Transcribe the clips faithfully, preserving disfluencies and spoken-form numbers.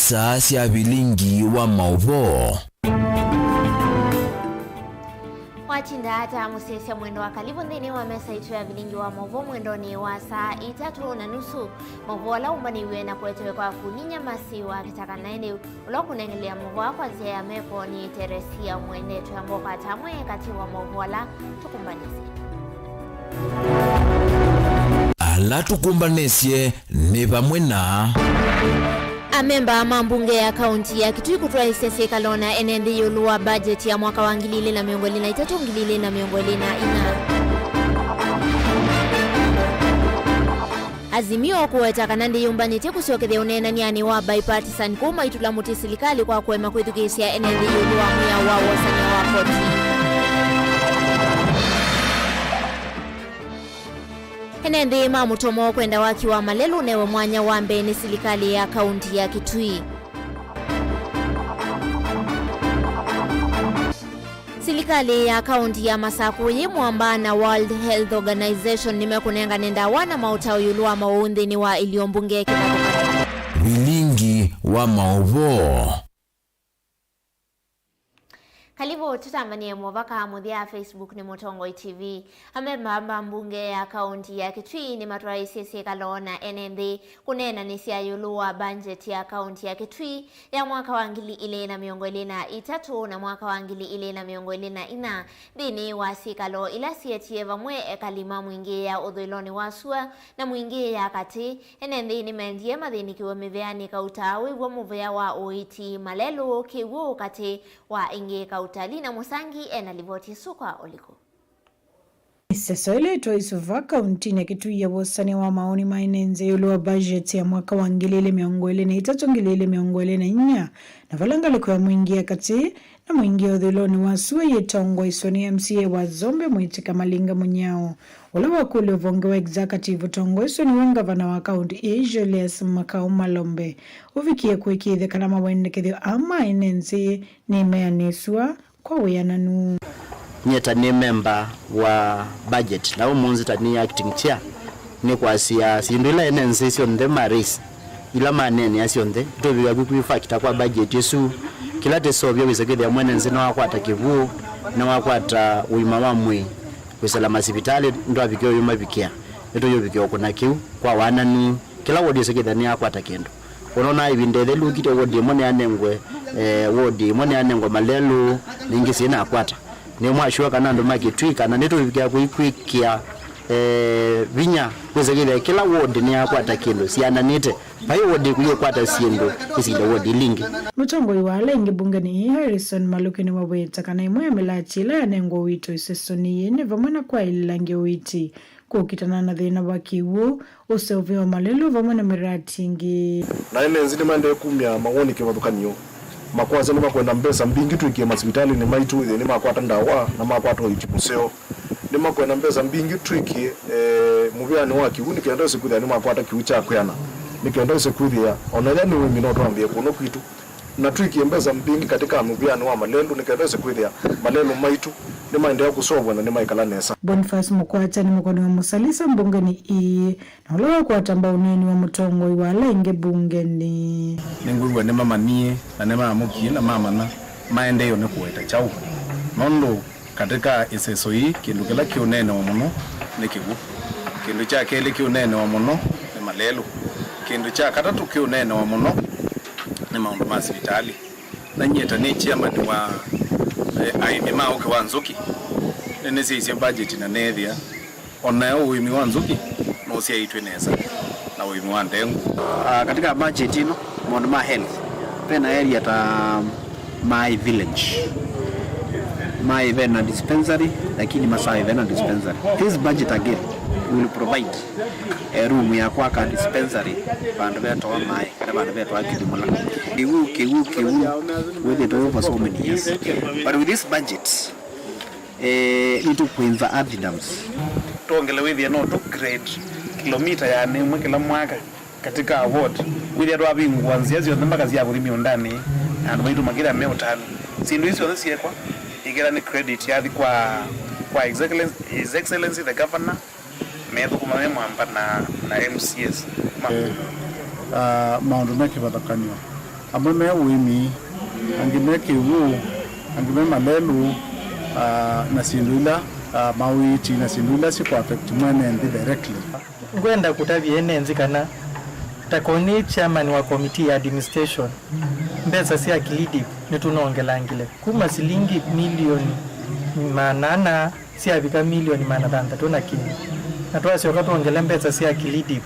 Saa sya vilingi wa maũvoo. Watinda ata mũsyaĩĩsya mwendo wa Kalivu nthĩnĩ wa mesa itũ ya vilingi wa maũvoo mwendonĩ wa saa itatũ na nusu? Maũvoo ala ũmbanĩw'e na kũetewe kwaku nĩ Nyamasi wa Kĩtaka, naĩ nĩ ũla ũkũnengelea maũvoo kwa nzĩa ya meko nĩ Teresia Mwendetwe. Ambokata amwe katĩ wa maũvoo ala tũkũmbanĩsye. Ala tũkũmbanĩsye nĩ vamwe na. Amemba ma mbunge ya kaunti ya Kitui kũtwaĩĩsya syĩkalo na ene nthĩ ĩũlũ wa budget ya mwaka wa ngili ilĩ na mĩongo ĩlĩ na itatũ, ngili ilĩ na mĩongo ĩlĩ na inya. Azimio kũweta kana ndĩyũmbanĩtye kũsyokethya ũneenanĩanĩ wa bipartisan kũu maitũla mũtĩ silikalĩ kwa kũema kwĩthukĩĩsya ene nthĩ ĩũlũ wa mwĩao wa wosany'a wa koti. Ene nthĩ ma mũtomo kwenda waki wa malelũ ũnewe mwanya wa mbee nĩ silikalĩ ya kaunti ya Kitui. Silikalĩ ya kaunti ya Masakũ yĩ mwamba na World Health Organization nĩmekũnengane ndawa na maũtao ĩũlũ wa maũũ nthĩnĩ wa ĩlio mbunge kĩvathũkany'o. Vilingi wa maũvoo. Kalivu, tũtambanie movaka mũthya Facebook nĩ Mũtongoi T V. Amemba ma mbunge ya kaunti ya Kitui nĩmatwaĩĩsye syĩkalo na ene nthĩ kũneenanĩsya ĩũlũ wa mbanjeti ya kaunti ya Kitui ya mwaka wa ngili ilĩ na mĩongo ĩlĩ na itatũ na mwaka wa ngili ilĩ na mĩongo ĩlĩ na inya nthĩnĩ wa syĩkalo ila syetie vamwe ekali ma mũingĩ ya ũthũĩlonĩ wa sua na mũingĩ ya katĩ. Ene nthĩ nĩmendie mathĩnĩkĩwe mĩvĩanĩ kauta wĩw'a mũvĩa wa ũiiti, malelũ, kĩw'ũ, katĩ wa ĩngĩ kauta. Lina Mũsangi ena livoti ĩsu kwa ũliku. Ĩseso ĩla ĩtwaĩĩsye vaa kauntinĩ ya Kitui ya wosany'a wa mawoni ma ene nthĩ ĩũlũ wa budget ya mwaka wa ngili ilĩ mĩongo ĩlĩ na itatũ, ngili ilĩ mĩongo ĩlĩ na inya, na vala ngalĩko ya mũingĩ ya katĩ na mũingĩ ya ũthũĩlonĩ wa sua yĩtongoeswe nĩ M C A wa Zombe Mwĩtĩka Malinga Mũnyao, ũla wakũlya ũvonge wa executive ũtongoeswe nĩwe ngavana wa kaunti ĩĩ Julius Makau Malombe ũvikie kũĩkĩĩthya kana mawendekethyo aa ma ene nthĩ nĩmeanĩsw'a kwa wĩananu. Nyie ta nĩ memba wa budget, na ũmũnthĩ ta nĩ acting chair, nĩ kwasya syĩndũ ila ene nthĩ syonthe ma raise, ila maneenea syonthe, nĩtũvika kwĩ factor kwa budget ĩsu. Kĩla tĩseũvya wĩsa kwĩthĩa mwene nthĩ nĩwakwata kĩw'ũ, nĩwakwata ũima wa mwĩĩ, kwĩsĩla masivitalĩ ndwavikĩa ũyũmavikĩa, nĩtũyũvikĩa ũkũna kĩu kwa wananu. Kĩla wodi yĩsa kwĩthĩa nĩyakwata kĩndũ. Ũnonaa ĩvinda ĩthelu ũkite wodi ĩmwe nĩyanengwe, eh, wodi ĩmwe nĩyanengwe malelũ, na ingĩ syĩnakwata. Nĩ mwasure kana andũ ma Kitui kana nĩtũvikĩa kwĩkwĩkĩa, eh, vinya kwĩsa kwĩthĩa kĩla wodi nĩyakwata kĩndũ syananĩte. Vai wodi ĩkũyũkwata syĩndũ ĩsinde wodi ila ingĩ. Mũtongoi wa ala aingĩ mbungenĩ ĩĩ Harrison Maluki nĩwaweta kana ĩmwe ya mĩlatĩ ĩla yanengwa ũito ĩsesonĩ yĩĩ nĩ vamwe na kwaĩlĩla angĩ ũiiti, kũkitana na thĩna wa kĩw'ũ, ũseũvyo wa malelũ vamwe na mĩrati ĩngĩ. Na ene nthĩ nĩmaendee kumya mawoni kĩvathũkany'o, makwasya nĩmakwenda mbesa mbingĩ twĩkĩe masivitalĩnĩ maitũ ĩthĩe nĩmakwata ndawa na makwata ũiiti mũseo. Nĩmakwenda mbesa mbingĩ twĩkĩe, eh, mũvĩanĩ wa kĩw'ũ nĩ kenda ĩse kwĩthĩa nĩmakwata kĩw'ũ kya kwĩana, nĩ kenda ĩse kwĩthĩa o na ĩla nĩ ũĩmi no twambĩĩe kũno kwitũ. Na twĩkĩe mbesa mbingĩ katĩ ka mũvĩanĩ wa malelũ nĩ kenda ĩse kwĩthĩa malelũ maitũ nĩmaendeea kũseũvw'a na nĩmaikala nesa. Boniface Mũkwata nĩ mũkoni wa Mũsalisa mbungenĩ ĩĩ, na ũla wakwata mbau ũneeni wa mũtongoi wa ala aingĩ mbungenĩ. Nĩngwĩw'a nĩmamanyie na nĩmaamũkie na mamanya maendeeo nĩ kũweta kyaũ, nũndũ katĩ ka ĩseso yĩĩ, kĩndũ kĩla kĩũneenewa mũno nĩ kĩw'ũ. Kĩndũ kya kelĩ kĩũneenewa mũno nĩ malelũ. Kĩndũ kya katatũ kĩũneenewa mũno nĩ maũndũ ma sivitalĩ. Na nyie ta nĩ chairman wa, eh, aĩmi ma ũkĩ wa nzũkĩ, nĩnĩsyaisye budget na neethĩa o nayo ũĩmi wa nzũkĩ nũsyaĩtw'e nesa na ũĩmi wa ndengũ. Ah, katika budget ĩno, maũndũ ma health, vena area ta Maĩ Village. Maĩ vena dispensary, lakini Masawe vena dispensary. This budget again will provide, eh, room ya kwaka dispensary vandũ vetawa Maĩ, kana vandũ vetawa Kĩthimũla. Kĩw'ũ, kĩw'ũ, kĩw'ũ wĩthĩtwe for so many years. But with this budget, eh, nĩtũkwĩnza earth dams. Twongele wĩthĩa no tũ grade kilomita ya ĩmwe kĩla mwaka. Katika ward, wĩthĩa twavingũa nzĩa syonthe mpaka sya kũthi mĩũndanĩ, na andũ maitũ makĩthĩa me ũtanu. Syĩndũ isu syonthe syekwa, ĩkĩla nĩ credit yathi kwa, kwa His Excellency, His Excellency the Governor, methũkũma me mwamba na, na M C As. Ma- Eh, ah, maũndũ me kĩvathũkany'o. Amwe me ũĩmi, angĩ me kĩw'ũ, angĩ me malelũ, ah, na syĩndũ ila, ah, mawĩti na syĩndũ ila sikũ affect mwene nthĩ directly. Ngwenda kũtavya ene nthĩ kana, ta ko nĩ chairman wa committee ya administration, mbesa sya KLIDIP nĩtũnongelangile kuma silingi milioni maana ana syavika milioni maana thanthatũ na kĩndũ, na twasyoka twongele mbesa sya KLIDIP,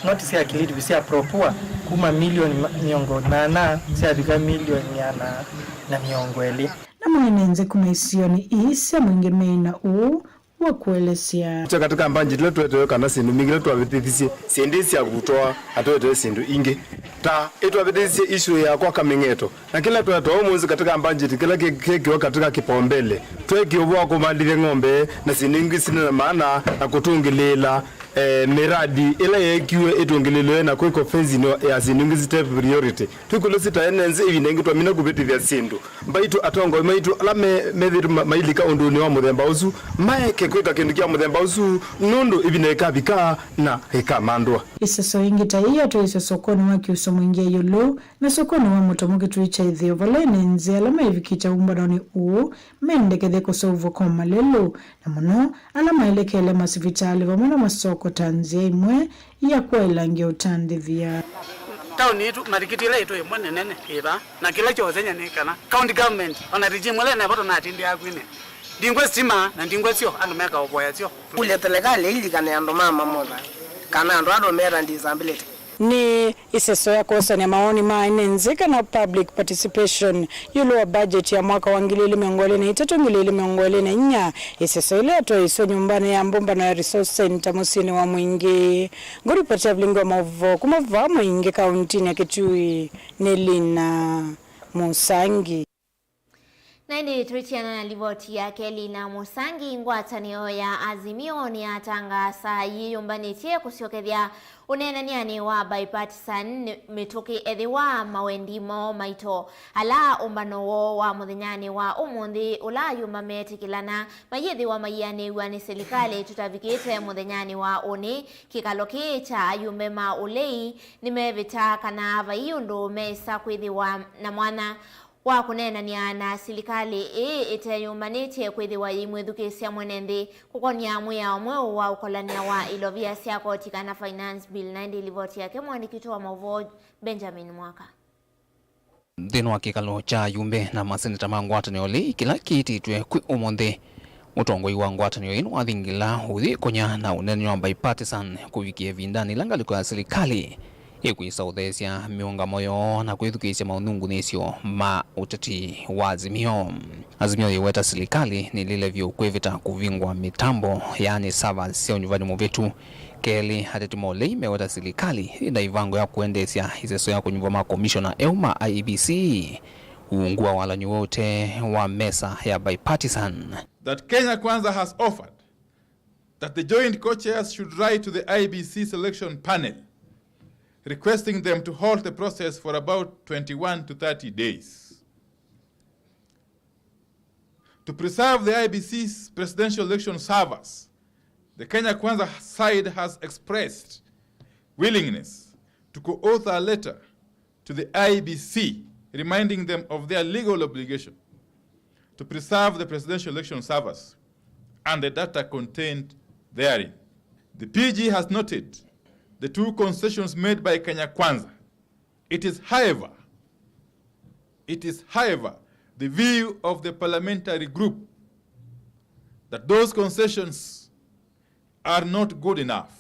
not sya KLIDIP, sya PROPUA, kuma milioni ma-, mĩongo nana syavika milioni ana na mĩongo ĩlĩ. Namo ene nthĩ kuma isionĩ ii sya mũingĩ meĩ na ũũ wa kũelesya. Kya katika budget ĩla twetewe kana syĩndũ mbingĩ ila twavĩtĩthisye syendĩ sya kũtwaa, na twetewe syĩndũ ingĩ. Ta ĩtwavĩtĩthisye issue ya kwaka mĩng'eto, na kĩla twetewa ũmũnthĩ katika budget kĩla kĩ-, kĩkĩwa katika kipaumbele, twekiwa ũvoo wa kũmaalĩthya ng'ombe na syĩndũ ingĩ sina na maana na kũtũngĩlĩĩla, eh, miradi ĩla yeekiwe ĩtũngĩlĩĩlwe na kwĩkwa fencing ya syĩndũ ingĩ site priority. Twĩkũlyo sita ene nthĩ, ĩvinda ĩngĩ twamina kũvĩtĩthya syĩndũ. Mbaitũ, atongoi maitũ ala me-, methĩĩtwe ma-, mailika ũndũnĩ wa mũthemba ũsu, maeke kwĩka kĩndũ kya mũthemba ũsu, nũndũ ĩvinda ĩkavika na ĩkamandwa. Ĩseso ĩngĩ ta ĩĩ yatwaĩĩswe sokonĩ wa Kiuswa Mwingi ĩũlũ na sokonĩ wa Mũtomo Kĩtui kya Ĩtheo, vala ene nthĩ ala maivikĩte ũmbanonĩ ũũ mendekethya kũseũvw'a kwa malelũ, na mũno ala maelekele masivitalĩ vamwe na masoko ta nzĩa ĩmwe ya kwaĩlangya ũtandĩthya. Taoni yitũ, mathikiti ĩla yitũ ĩmwe nene nĩ ĩva, na kĩla kyoosenya nĩ kana county government, ona regime ĩla ĩnevo tũnatindĩaa kwine, ndingwe sitima na ndingwe syo, andũ meka ũvoya syo. Kũlya selekalĩ ĩlilikane andũ ma mamotha, kana andũ ala tũmeeta disability. Nĩ ĩseso ya kwosany'a mawoni ma ene nthĩ kana public participation ĩũlũ wa budget ya mwaka wa ngili ili mĩongo ĩlĩ na itatũ, ngili ili mĩongo ĩlĩ na inya, ĩseso ĩla yatwaĩĩswe nyũmbanĩ ya mbũmbano ya Resource Centre mũsyĩnĩ wa Mwingi. Ngũripoti ya vilingi wa maũvoo kuma vaa Mwingi kauntinĩ ya Kitui nĩ Lina Musangi. Na ĩndĩ twĩtiana na livoti ya Kelly na Mũsangi, ngwatanĩo ya Azimio nĩyatangaasa yĩyũmbanĩtye kũsyokethya ũneenany'anĩ wa bipartisan mĩtũkĩ ethĩwa mawendi moo maito ala ũmbano woo wa mũthenyanĩ wa ũmũnthĩ ũla ayumba meetĩkĩlana mayĩthĩwa maianĩw'a nĩ silikalĩ tũtavikĩte mũthenyanĩ wa ũnĩ. Kĩkalo kĩĩ kya ayumbe ma ũlei nĩmevĩta kana vai ũndũ meĩsa kwĩthĩwa na mwanya wa kũneenany'a na silikalĩ ĩĩ ĩteyũmbanĩtye kwĩthĩwa yĩimwĩthukĩĩsya mwene nthĩ kũkonĩa mwĩao mweũ wa ũkolany'a wa ilovia sya koti kana Finance Bill. Na ĩndĩ livoti yake mũandĩki witũ wa maũvoo Benjamin Mwaka. Nthĩnĩ wa kĩkalo kya ayumbe na maseneta ma ngwatanĩo lĩĩ kĩla kĩĩtĩtwe kwĩ ũmũnthĩ, mũtongoi wa ngwatanĩo ĩno athingĩla ũyĩkonya na ũneenany'a wa bipartisan kũvikĩa ĩvindanĩ ĩla ngalĩko ya silikalĩ ĩkwĩsa ũtheesya mĩũngamo yoo na kwĩthukĩĩsya maũthungunĩsyo ma ũteti wa Azimio. Azimio yĩweta silikalĩ nĩlile vyũ kwĩvĩta kũvingũa mĩtambo, yaani servers, sya ũnyuvani mũvĩtu. Kelĩ, ateti ma ũlei meweta silikalĩ yĩ na ĩvango ya kũendeesya ĩseso ya kũnyuva makomishona eũ ma I E B C ungu wa walany'o wa ũtee wa mesa ya bipartisan. That Kenya Kwanza has offered that the joint co-chairs should write to the I E B C selection panel requesting them to halt the process for about twenty-one to thirty days. To preserve the I E B C's presidential election servers, the Kenya Kwanza side has expressed willingness to co-author a letter to the I E B C, reminding them of their legal obligation to preserve the presidential election servers and the data contained therein. The P G has noted the two concessions made by Kenya Kwanza. It is, however, it is, however, the view of the parliamentary group that those concessions are not good enough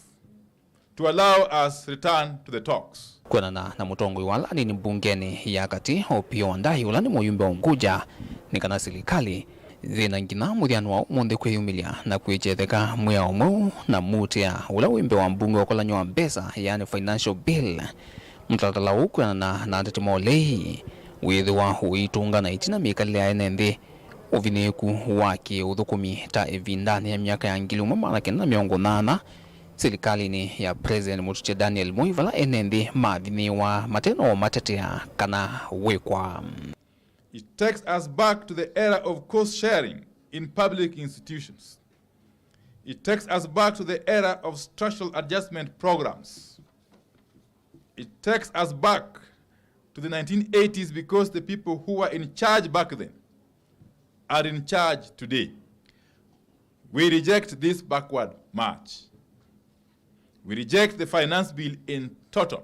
to allow us return to the talks. Kwonana na mũtongoi wa ala anini mbungenĩ ya katĩ, Opiyo Wandayi, ũla nĩ mũyumbe wa Unguja, nĩ kana silikalĩ yĩ na nginya mũthyanũ wa ũmũnthĩ kwĩyumĩlya na kwĩkyetheka mwĩao mweũ na muutĩa ũla wĩ mbee wa mbunge wa ũkolany'o wa mbesa, yaani financial bill. Mũtalatala ũũ kwĩanana na ateti ma ũlei wĩthĩwa ũitũnga na ĩtina mĩkalĩle ya ene nthĩ. Ũvinyĩĩku wa kĩ-ũthũkũmi ta ĩvindanĩ ya myaka ya ngili ũmwe maana kenda na mĩongo nyanya, silikalĩnĩ ya President mũtũtye Daniel Moi, vala ene nthĩ mavinyĩĩwa mate na ũmatetea kana wĩkwa. It takes us back to the era of cost sharing in public institutions. It takes us back to the era of structural adjustment programs. It takes us back to the nineteen eighties because the people who were in charge back then are in charge today. We reject this backward march. We reject the finance bill in total.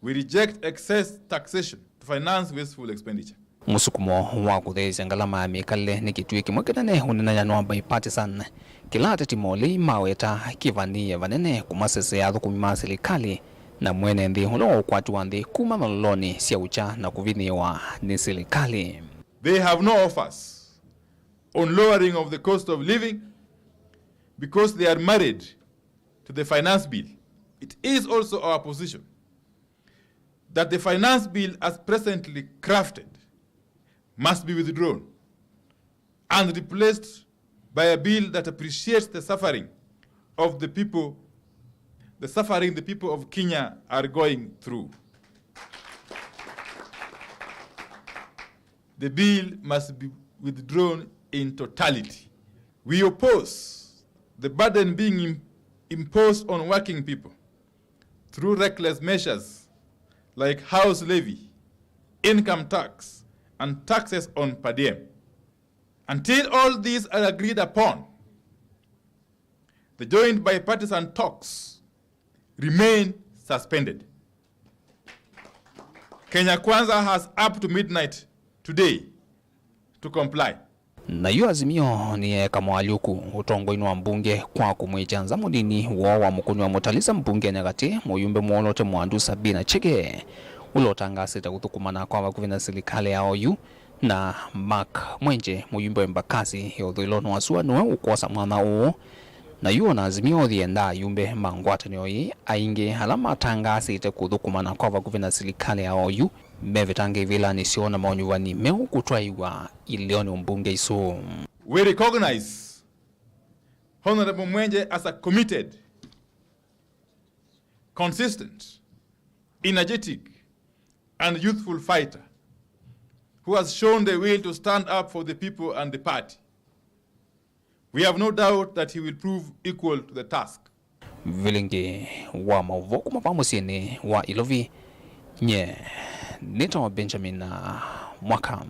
We reject excess taxation to finance wasteful expenditure. Mũsukumo wa kũtheesya ngalama ya mĩkalĩle nĩ kĩtuĩ kĩmwe kĩnene ũneenanĩwa nĩ bipartisan, kĩla ateti molei maweta kĩvanĩĩe vanene kũmasesea athũkũmi ma silikalĩ na mwene nthĩ ũla wa ũkwati wa nthĩ kuma ngalĩkonĩ sya ũkya na kũvinyĩĩwa nĩ silikalĩ. They have no offers on lowering of the cost of living because they are married to the finance bill. It is also our position that the finance bill as presently crafted must be withdrawn and replaced by a bill that appreciates the suffering of the people, the suffering the people of Kenya are going through. The bill must be withdrawn in totality. We oppose the burden being im-, imposed on working people through reckless measures like house levy, income tax, and taxes on per diem. Until all these are agreed upon, the joint bipartisan talks remain suspended. Kenya Kwanza has up to midnight today to comply. Nayo Azimio nĩyeeka moalyũku ũtongoinĩ wa mbunge kwa kũmwĩkya nza mũnini woo wa Mũkũnĩ wa Mũtalisa mbungenĩ ya katĩ, mũyumbe mwolote Mwandu Sabina Chege, ũla ũtangaasĩte kũthũkũmana kwa vakuvĩ na silikalĩ ya oyu, na Mark Mwenje, mũyumbe wa Embakasi ya ũthũĩlonĩ wa sua, nĩwe ũkwosa mwanya ũũ. Na yu ona Azimio ũthi endaa ayumbe ma ngwatanĩo ĩĩ aingĩ ala matangaasĩte kũthũkũmana kwa vakuvĩ na silikalĩ ya oyu mevetanga ivĩlanĩ syoo na maũnyuvani meũ kũtwaĩwa ilĩonĩ mbunge isu. We recognize Honorable Mwenje as a committed, consistent, energetic, and youthful fighter who has shown the will to stand up for the people and the party. We have no doubt that he will prove equal to the task. Vilingi wa maũvoo kuma va mũsyĩnĩ wa Ilovi, nye nĩtawa Benjamin Mwaka.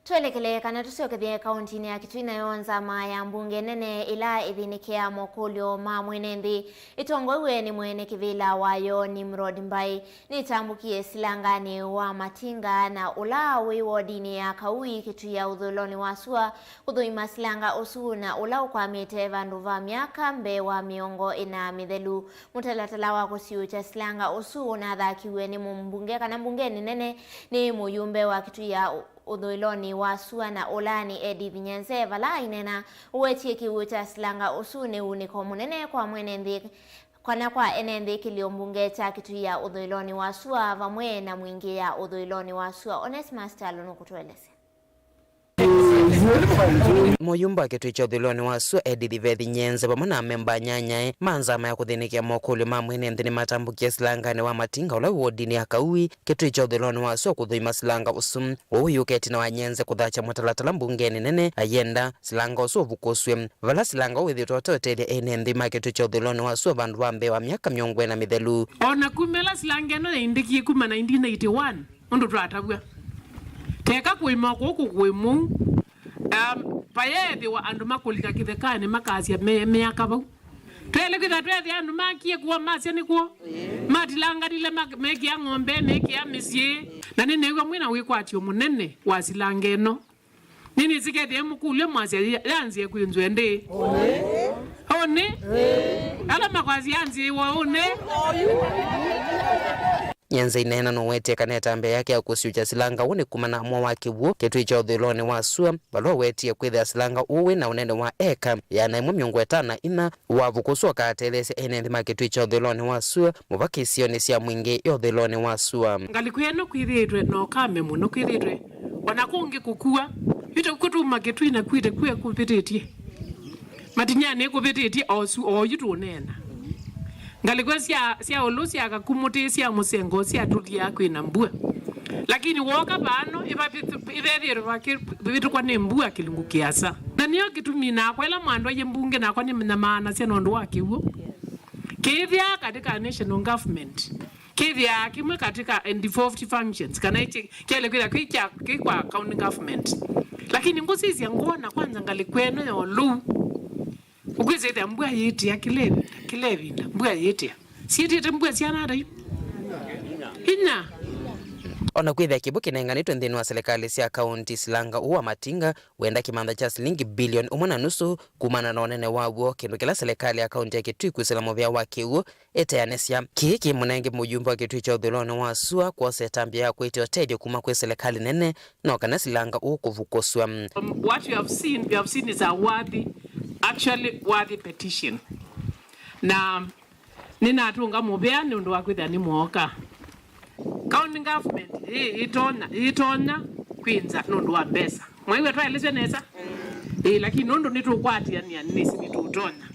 Twelekele kana tũsyokethye kauntinĩ ya Kitui, nayo nzama ya mbunge nene ĩla ĩthĩnĩkĩaa mokũlyo ma mwene nthĩ ĩtongoew'e nĩ mwene kĩvĩla wayo Nimrod Mbai nĩtambũkie silanganĩ wa Matinga, na ũla wĩ wodinĩ ya Kaui Kitui ya ũthũĩlonĩ wa sua kũthũima silanga ũsu, na ũla ũkwamĩte vandũ va myaka mbee wa mĩongo ĩna mĩthelu. Mũtalatala wa kũsiũĩkya silanga ũsu ũnathakiw'e nĩ mũmbunge kana mbungenĩ nene nĩ mũyumbe wa Kitui ya ũ-, ũthũĩlonĩ wa sua na ũlaani Edith Nyenze, vala aineena ũwetie kĩw'ũ kya silanga ũsu nĩ ũunĩko mũnene kwa mwene nthĩ kana kwa ene nthĩ kĩlio mbunge kya Kitui ya ũthũĩlonĩ wa sua vamwe na mwingĩ ya ũthũĩlonĩ wa sua. Onesimus Kyalo nũkũtũelesya. Mũyumba wa kĩtuĩ kya ũthũĩlonĩ wa sua Edith Vethi Nyenze vamwe na amemba anyanyae ma nzama ya kũthĩnĩkĩa mokũlyo ma mwene nthĩ nĩmatambũkie silanganĩ wa Matinga ũla wĩ wodinĩ ya Kaui kĩtuĩ kya ũthũĩlonĩ wa sua kũthũima silanga ũsu. Ũu wĩũka ĩtina wa Nyenze kũthakya mũtalatala mbungenĩ nene ayenda silanga ũsu ũvukũsw'e, vala silanga ũũ wĩthĩĩtwe ũteũtethya ene nthĩ ma kĩtuĩ kya ũthũĩlonĩ wa sua vandũ va mbee wa myaka mĩongo ĩna mĩthelu. O na kuma ĩla silanga ĩno yaindĩkie kuma nineteen eighty-one, ũndũ twatavw'a. Teka kũĩma kũũ kũkũĩmũ. Um, vayeethĩwa andũ makũlika kĩthekanĩ makasya me-, meaka vau. Twele kwĩtha twethĩa andũ makie kuo, masya nĩ kuo. Matilanganile ma-, mekĩa ng'ombe, mekĩa mĩsyĩ. Na nĩnĩw'a mwĩna wĩkwatyo mũnene wa silanga ĩno. Nĩnĩsikethie mũkũlyo mwasya ya-, yanzie kwĩnzwe ndĩ. Ũnĩ? Ala makwasya yanzie wa ũnĩ? Nyenze aineena nũwetie kana ĩtambya yake ya kũsiũkya silanga ũũ nĩ kuma na amũa wa kĩw'ũ kĩtuĩ kya ũthũĩlonĩ wa sua, vala ũwetie kwĩthĩa silanga ũũ wĩ na ũnene wa eka ĩana ĩmwe mĩongo ĩtano na inya wa vukũsũ ũkatetheesya ene nthĩ ma kĩtuĩ kya ũthũĩlonĩ wa sua mũvaka isionĩ sya mwingĩ ya ũthũĩlonĩ wa sua. Ngalĩko ĩno kwĩthĩĩtwe na ũkame mũno, kwĩthĩĩtwe o na kũngĩ kũkua, ĩte kũtuma kĩtui na kwĩte kue kũvĩtĩtye. Matinyanĩ kũvĩtĩtye o su-, o yu tũneena. Ngalĩko sya, sya ũlũ sya kakumũtĩ sya mũsengo syatũlya kwĩna mbua. Lakini wooka vano, ĩva-, ĩvethĩĩtwe vakĩvĩtũkwa nĩ mbua kĩlungu kĩasa. Na nĩyo kĩtumi nakwa ĩla mwandwaie mbunge nakwa nĩnyamaanasya nũndũ wa kĩw'ũ. Kĩĩthĩaa katĩ ka national government. kĩthĩaa kĩmwe katika devolved functions, kana ĩkĩ-, kĩaĩle kwĩthĩa kwĩ kya, kĩ kwa county government. Lakini ngũsisya ngwona kwanza ngalĩko ĩno ya ũlũu, ũkwĩsĩthĩa mbua yĩtĩa kĩla ĩvinda, kĩla ĩvinda, mbua yĩtĩa. Syĩtĩte mbua syana ata yu? Inya. O na kwĩthĩa kĩw'ũ kĩnenganĩtwe nthĩnĩ wa silikalĩ sya kaunti, silanga ũũ wa Matinga wenda kĩmantha kya silingi bilioni ũmwe na nusu kumana na ũnene waw'o, kĩndũ kĩla silikalĩ ya kaunti ya Kitui kwĩsĩla mũvĩa wa kĩw'ũ ĩteanĩsya. Kĩĩ kĩ mũnenge mũyumba wa Kitui kya ũthũĩlonĩ wa sua kwosa ĩtambya ya kwĩtya ũtethyo kuma kwĩ silikalĩ nene no kana silanga ũũ kũvukũsw'a. Um, what you have seen, you have seen is a worthy, actually worthy petition. Na nĩnatũnga mũvea nĩ ũndũ wa kwĩthĩa nĩ mwooka. County government ĩ-, ĩtonya, ĩtonya kwĩnza nũndũ wa mbesa. Mwaigua twaelesya nesa? Ĩĩ, lakini nũndũ nĩtũkwatĩanĩa, nĩsĩ nĩtũtonya.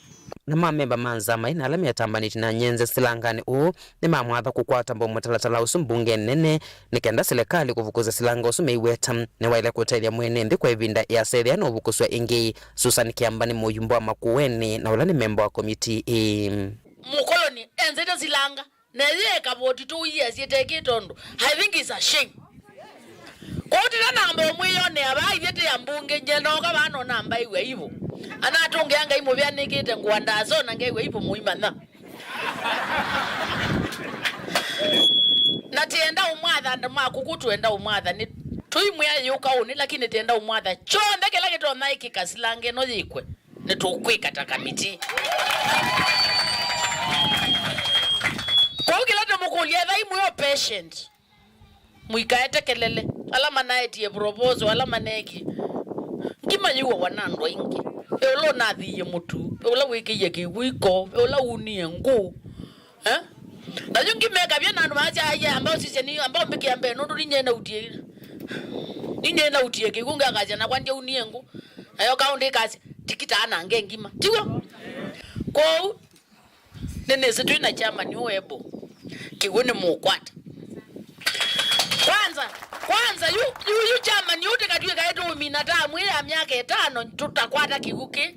Na mamemba ma nzama ina ala metambanĩtye na nyenze silanganĩ ũũ nĩmamwatha kũkwata mbau mũtalatala ũsu mbungenĩ nene nĩ kenda silikalĩ kũvukũsya silanga ũsu meiweta. Nĩwaĩle kũtethya mwene nthĩ kwa ĩvinda ĩasa ĩthĩa no ũvukũsw'a ĩngĩ. Susan Kĩamba nĩ mũyumba wa Makueni na ũla nĩ memba wa komitii ĩĩ. Mũkoloni enzete silanga. Na yĩ kavoti tũiasye tekĩ tondũ, I think it's a shame. Kwoou tĩna namba ũmwĩyonea vaa ithyĩ tĩ ambunge, nyie nooka vaa no namba ĩw'a ivũ. Anatũngĩa Ngai mũvea nĩkĩte ngũa ndaso na ngeew'a ivũ mũimanya. Na tĩenda ũmwatha andũ ma kũkũ, twenda ũmwatha nĩ tũimwĩa yĩũka ũnĩ, lakini tĩenda ũmwatha kyonthe kĩla kĩtonya ĩkĩka silanga ĩno yĩkw'e. Nĩtũkwĩka ta kamiti. Kwoou kĩla tũmũkũlya, ethai mwĩ o patient. Mũikaetekelele. Ala manaetie proposal, ala maneekie. Ngima yĩũawa na andũ aingĩ. Ve ũla ũnathiie mũtu, ve ũla wĩkĩie kĩw'ũ iko, ve ũla unie ngũ. Eh? Na yu ngima ĩkavya na andũ maasya, "Aiya, amba ũsisye ni, amba ũmbĩkĩa mbee, nũndũ ninyie nautie, ninyie nautie kĩw'ũ ngakasya nakwa ndyaunie ngũ." Nayo kaũndĩ ĩkasya, "Tikita anange ngima." Tiw'o? Kwoou, nĩnĩsĩ twĩ na chairman ũũ ebo. Kĩw'ũ nĩ mũkwata. Kwanza, kwanza, yu, yu, yu chairman ũũ tĩkatw'ĩka ĩtũũmina tamu ĩ ya myaka ĩtano, tũtakwata kĩw'ũ kĩ,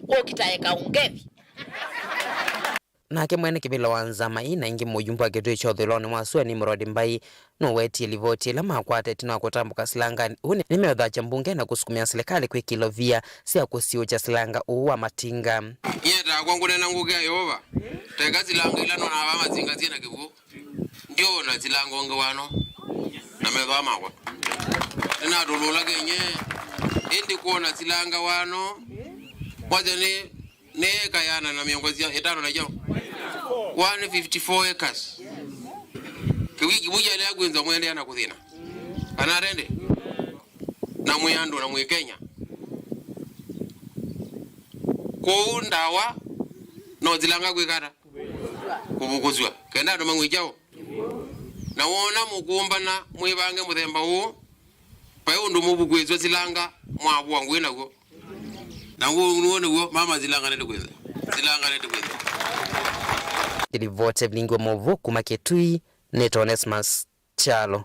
ũkitaeka ũngethi. Nake mwene kĩvĩla wa nzama ii na ĩngĩ mũyumba wa Kitui kya ũthũĩlonĩ wa sua Nimrod Mbai nũwetie livoti ĩla makwata ĩtina wa kũtambũka silanganĩ ũũ nĩ, nĩmeũthakya mbunge na kũsukumĩa silikalĩ kwĩkĩla via sya kũsiũũkya silanga ũũ wa Matinga. Nyie takwa ngũneena ngũkĩa Yeova, teka silanga ila nonaa vaa Matinga syĩ na kĩw'ũ. Ndyona silanga ũngĩ wano na methwa makwa. Nĩnatũlũla kenye, ĩndĩ kwona silanga wano, kwasya nĩ nĩ eka yana na mĩongo ĩtano na kyaũ? One fifty-four acres. Kĩw'ũ kĩu kyaĩlĩa kwĩnzwa mwendeea na kũthĩna. Kana atende? Na mwĩ andũ na mwĩ Kenya. Kwoou ndawa no silanga kwĩka ata? Kũvukũsw'a. Kenda andũ mang'we kyaũ? Na wona mũkũmbana mwĩvange mũthemba ũũ, vai ũndũ mũvukũĩsw'a silanga mwavũa ngũĩ naw'o. Na ngũĩ nĩw'o nĩw'o, mama, silanga nĩtũkwĩnza. Silanga nĩtũkwĩnza. Livoti ya vilingi wa maũvoo kuma Kitui, nĩ Onesmus Kyalo.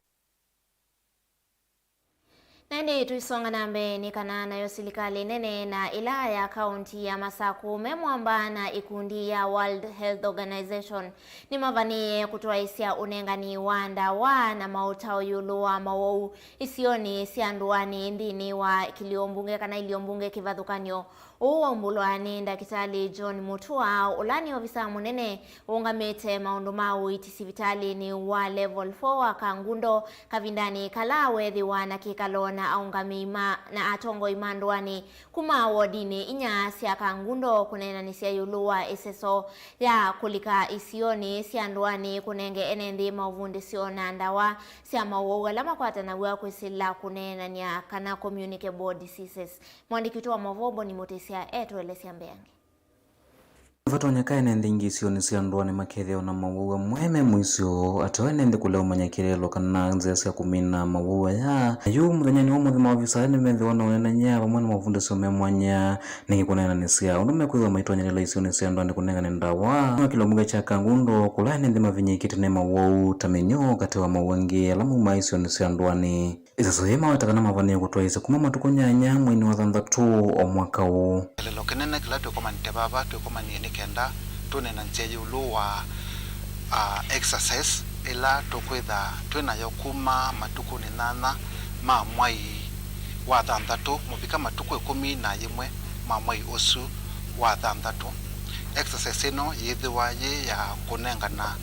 Na ĩndĩ tũisonga na mbee nĩ kana nayo silikalĩ nene na ĩla ya kaũnti ya Masakũ me mwamba na ĩkundi ya World Health Organization nĩmavanĩĩe kũtwaĩsya ũnengani wa ndawa na maũtao ĩũlũ wa mawau isionĩ sya ndũanĩ nthĩnĩ wa kĩlio mbunge kana ilio mbunge kĩvathũkany'o. Ũu waumbũlwa nĩ Ndakĩtalĩ John Mutua, ũla nĩ ovisa mũnene ũũngamĩte maũndũ ma ũiiti sivitalĩnĩ wa Level four wa Kangundo, kavindanĩ kala weethĩwa na kĩkalo na aũngamĩi ma, na atongoi ma ndũanĩ kuma wodinĩ inya sya Kangundo kũneenanĩsya ĩũlũ wa ĩseso ya kũlika isionĩ sya ndũanĩ kũnenge ene nthĩ maũvundĩsyo na ndawa sya mawau ala makwatanaw'a kwĩsĩla kũneenany'a kana communicable diseases. Mũandĩki witũ wa maũvoo Boni Mũtĩsya etũelesya mbeange. Vatonyeka ene nthĩ ingĩ isionĩ sya ndũanĩ makethĩawa na mawau amwe me mũisyo ateo ene nthĩ kũlea ũmanya kĩeleelo kana nzĩa sya kũmina mawau aya. Na yu mũthenyanĩ wa ũmũnthĩ maovisa aya nĩmethĩwa na ũneenany'a vamwe na mavundĩsyo me mwanya nĩkĩ kũneenanĩsya ũndũ mekwĩthĩwa maitonyelelwa isionĩ sya ndũanĩ kũnengane ndawa. Nĩ wa kĩlio mbunge kya Kangundo kũla ene nthĩ mavinyĩĩkĩte nĩ mawau ta mĩnyoo katĩ wa mawau angĩ ala maumaa isionĩ sya ndũanĩ. Ĩseso yĩĩ maweta kana mavanĩĩe kũtwaĩĩsya kuma matukũ nyanya mweinĩ wa thanthatũ o mwaka ũũ. Kĩeleelo kĩnene kĩla twĩkomanĩte vava, twĩkomanie nĩ kenda tũneenanĩsye ĩũlũ wa, ah, exercise ĩla tũkwĩtha twĩ nayo kuma matukũnĩ nyanya ma mwai wa thanthatũ mũvika matukũ ĩkũmi na yĩmwe ma mwai ũsu wa thanthatũ. Exercise ĩno yĩthĩwa yĩ ya kũnengana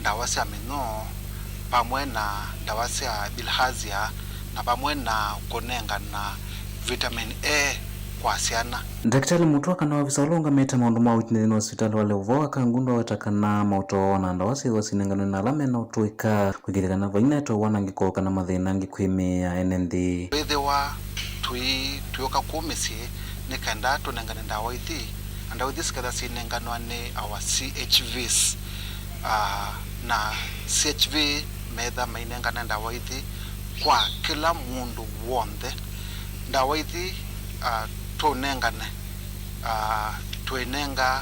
ndawa sya mĩnyoo vamwe na ndawa sya bilharzia na vamwe na kũnengana vitamin A kwa syana. Ndakĩtalĩ Mũtwa kana ovisa ũla ũũngamĩte maũndũ ma ũiiti nthĩnĩ wa sivitalĩ wa Levo wa Kangundo aweta kana maũtao na ndawa syĩthĩwa sinenganwe na ala mena ũtũĩka kwĩkĩĩthya kana vainetwe wanangĩko kana mathĩna angĩ kwĩ mĩĩ ya ene nthĩ. Twĩthĩwa tũi-, tũyũka kũu mĩsyĩ nĩ kenda tũnengane ndawa ithi, na ndawa ithi siketha sinenganwa nĩ our C H Vs, ah, na C H V metha mainengane ndawa ithi kwa kĩla mũndũ w'onthe. Ndawa ithi, ah, tũnengane, ah, twĩnenga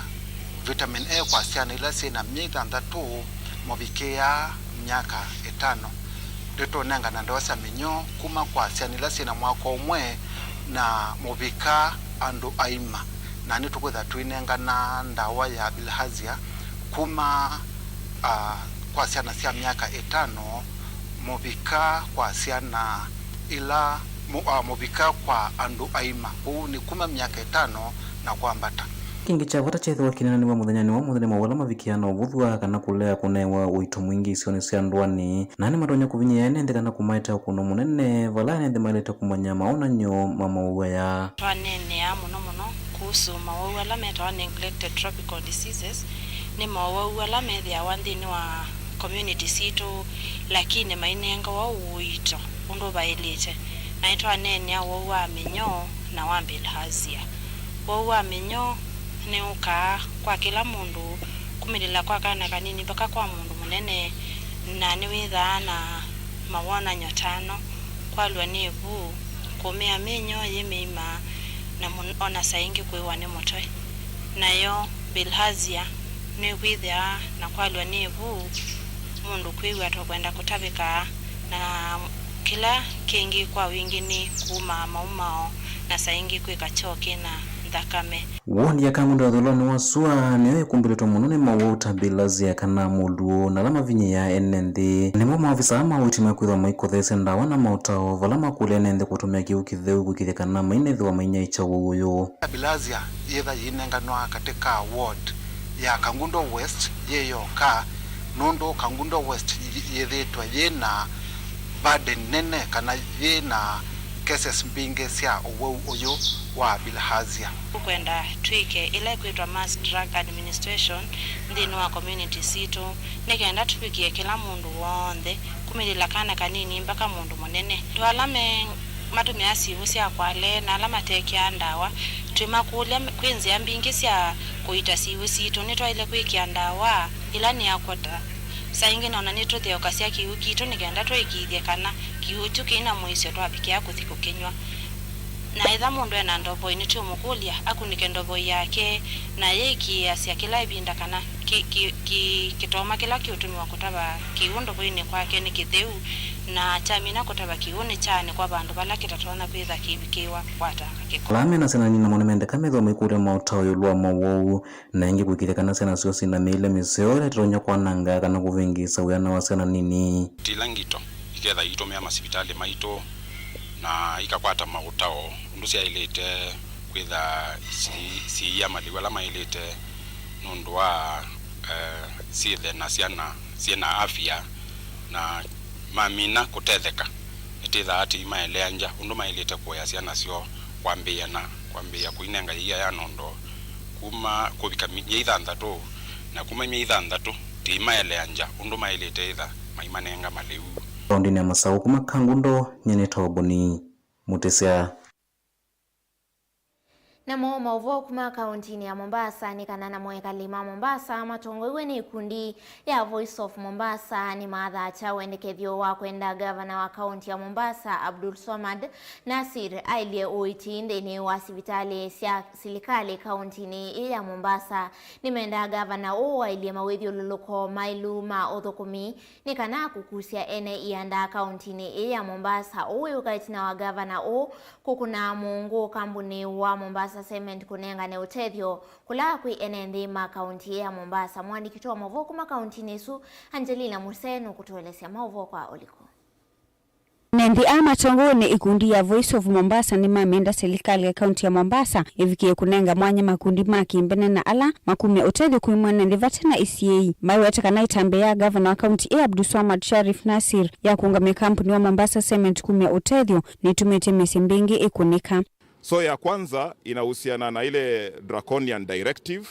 vitamin A kwa syana ila syĩ na myei thanthatũ mũvikĩa myaka ĩtano. Nĩtũnengana ndawa sya mĩnyoo kuma kwa syana ila syĩ na mwaka ũmwe na mũvika andũ aima, na nĩtũkwĩtha tũinengana ndawa ya bilharzia kuma, ah, kwa syana sya myaka ĩtano mũvika kwa syana ila mũ-, ah, mũvika kwa andũ aima, ũu nĩ kuma myaka ĩtano na kwambata. Kĩngĩ kya vata kyethĩwa kĩneenanĩw'a mũthenyanĩ wa mũthenya maũndũ ala mavikĩaa na ũvũthw'a kana kũlea kũnewa ũito mwingĩ isionĩ sya ndũanĩ, na nĩmatonya kũvinyĩĩa ene nthĩ kana kũmaetea ũkũno mũnene vala ene nthĩ maĩlĩte kũmanya mawonany'o ma mawau aya. Twaneenea mũno mũno kuhusu mawau ala metawa neglected tropical diseases. Nĩ mawau ala methĩawa nthĩnĩ wa community sitũ, lakini mainengawa ũito ũndũ vaĩlĩte. Na nĩtwaneenea ũwau wa mĩnyoo na wa bilharzia. Ũwau wa mĩnyoo nĩũkaa kwa kĩla mũndũ, kumĩlĩla kwa kana kanini mpaka kwa mũndũ mũnene, na nĩwĩthaa na mawonany'o tano: kwalw'a nĩ ĩvu, kũmĩa mĩnyoo yĩ mĩima, na mũn-, o na saa ingĩ kũĩwa nĩ mũtwe. Nayo bilharzia nĩkwĩthĩaa na kwalw'a nĩ ĩvu, mũndũ kwĩw'a ta kwenda kũtavĩka, na kĩla kĩngĩ kwa wingĩ nĩ kuumaa maumao, na saa ingĩ kwĩka kyoo kĩ na nthakame. Wondi ya Kangundo ũthũĩlonĩ wa sua nĩyo ĩkumbĩlĩtwe mũno nĩ mawau ta bilharzia kana mũluũ, na ala mavinyĩĩa ene nthĩ. Nĩmo maovisaa ma ũiiti mekwĩthwa maikotheesya ndawa na maũtao vala makũlya ene nthĩ kũtũmĩa kĩw'ũ kĩtheu kũĩkĩĩthya kana mainethĩwa mainyaĩĩkya ũwau ũyũ. Bilharzia yĩtha yĩinenganwa katĩ ka ward ya Kangundo West yĩ yoka, nũndũ Kangundo West yi-, yĩthĩĩtwe yĩ na burden nene kana yĩ na cases mbingĩ sya ũwau ũyũ wa bilharzia. Tũkwenda twĩke ĩla ĩkwĩtwa mass drug administration nthĩnĩ wa community sitũ, nĩ kenda tũvikĩe kĩla mũndũ w'onthe, kumĩlĩla kana kanini mpaka mũndũ mũnene. Andũ ala me matũmĩaa siw'ũ sya kwale na ala matekĩaa ndawa, twĩmakũlya kwĩ nzĩa mbingĩ sya kũita siw'ũ sitũ. Nĩtwaĩle kwĩkĩa ndawa ĩla nĩ ya kwota. Saa ingĩ nona nĩtũtheũkasya kĩw'ũ kitũ nĩ kenda tũĩkĩĩthye kana kĩw'ũ kyu kĩi na mũisyo twavikĩa kũthi kũkĩnyw'a. Na ethĩwa mũndũ e na ndovoi, nĩtwĩũmũkũlya akunĩke ndovoi yake na ayĩĩkĩĩasya kĩla ĩvinda kana kĩ-, kĩ-, kĩ-, kĩtoma kĩla kĩũtũmĩwa kũtava kĩw'ũ ndovoinĩ kwake nĩ kĩtheu, na kyamina kũtava kĩw'ũ nĩkyaanĩkwa vandũ vala kĩtatonya kwĩthwa kĩivikĩĩwa kwatanga kĩko. Ala me na syana nini namo nĩmendeka methĩwa maikũlya maũtao ĩũlũ wa mawau, na ĩngĩ kũĩkĩĩthya kana syana syoo syĩ na mĩĩle mĩseo ĩla ĩtatonya kwananga kana kũvĩngĩĩsa wĩana wa syana nini. Ti ila ngito iketha iitũmĩa masivitalĩ maitũ na ikakwata maũtao ũndũ syaĩlĩte kwĩtha si-, siia malĩu ala maĩlĩte nũndũ wa, eh, syĩthe na syana syĩ na afya, na mamina kũtetheka, nĩtĩthaa tĩimaeleangya ũndũ maĩlĩte kũea syana syoo kwambĩĩa na kwambĩĩa kũinenga ĩia ya nondo kuma kũvika mi-, myei thanthatũ, na kuma myei thanthatũ tĩimaeleangya ũndũ maĩlĩte ĩtha maimanenga malĩu. Kaũndĩnĩ ya Masaũ kuma Kangundo, nyie nĩtawa Boni Mũtĩsya. Namo maũvoo kuma kaũntĩnĩ ya Mombasa nĩ kana namo ekali ma Mombasa matongoew'e nĩ ikundi ya Voice of Mombasa nĩmathaakya wendekethyo wa kwenda ngavana wa kaũntĩ ya Mombasa, Abdulswamad Nasir, ailye ũiiti nthĩnĩ wa sivitalĩ sya silikalĩ kaũntĩnĩ ĩĩ ya Mombasa. Nĩmendaa ngavana ũũ ailye mawĩthyũlũlũko maĩlu ma ũthũkũmi nĩ kana kũkusya ene ianda kaũntĩnĩ ĩĩ ya Mombasa. Ũũ wĩũka ĩtina wa ngavana ũũ kũkũna mũũngũ kambunĩ wa Mombasa Cement kũnengane ũtethyo kũla kwĩ ene nthĩ ma kaunti ya Mombasa. Mũandĩki witũ wa maũvoo kuma kauntinĩ ĩsu, Angelina Muse, nũkũtũelesya maũvoo kwa ũliku. Ene nthĩ aa matongoew'e nĩ ikundi ya Voice of Mombasa nĩmamenda silikalĩ ya kaunti ya Mombasa ĩvikĩe kũnenga mwanya makundi ma kĩmbene na ala makumya ũtethyo kwĩ mwene nthĩ vate na isiĩi. Maiweta kana ĩtambya ya ngavana wa kaunti ĩĩ Abdulswamad Sharif Nassir ya kũũngamya kambuni wa Mombasa Cement kumya ũtethyo nĩtumĩte mĩsyĩ mbingĩ ĩkũnĩka. So ya kwanza inahusiana na ile draconian directive